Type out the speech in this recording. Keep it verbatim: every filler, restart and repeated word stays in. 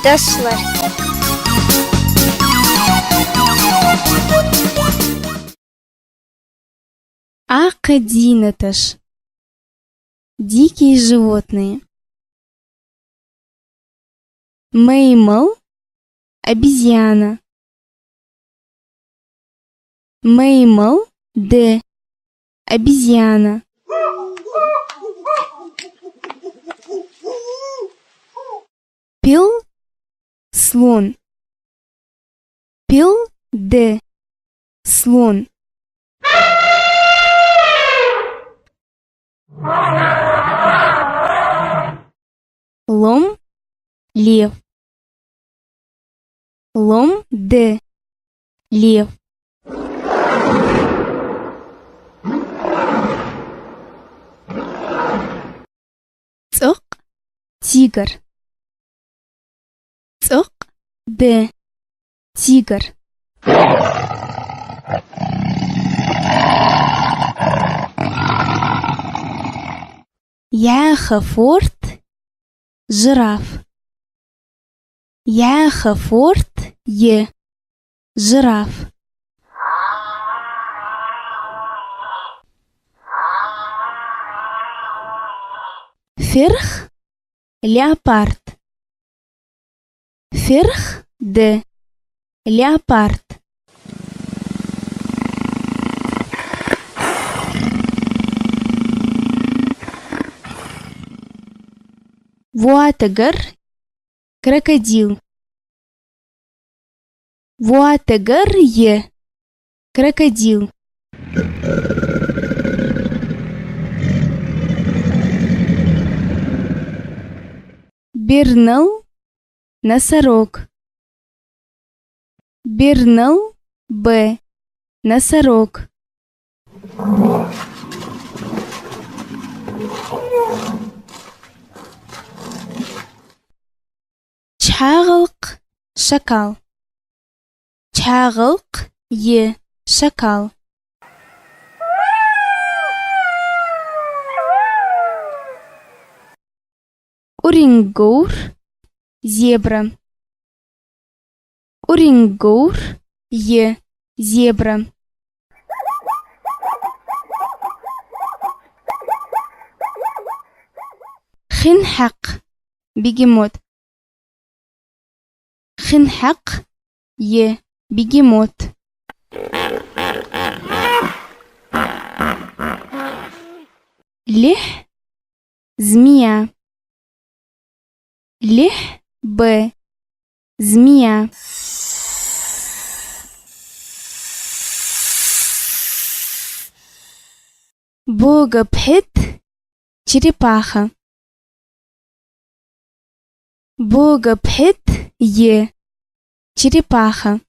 Дасла. Акха дийнаташ. Дикие животные. Маймал, обезьяна. Маймал, д, обезьяна. Пил, слон. Пил, д, слон. Лом, лев. Лом, д, лев. ЦӀокъ, тигр. ЦӀокъ, д, тигр. Яха форд, жираф. Яха форд, й, жираф. Ферх, леопард. Ферх, д, леопард. ВоатагӀар, крокодил. ВоатагӀар, й, крокодил. Бернал, носорог. Бернал, б, носорог. ЧхьагӀалкх, шакал. ЧхьагӀалкх, й, шакал. КӀуринговр, зебра. КӀуринговр, й, зебра. Хинхьакх, бегемот. Хинхьакх, й, бегемот. Лихь, змея. Лихь, б, змея. Бога пхьид, черепаха. Бога пхьид, й, черепаха.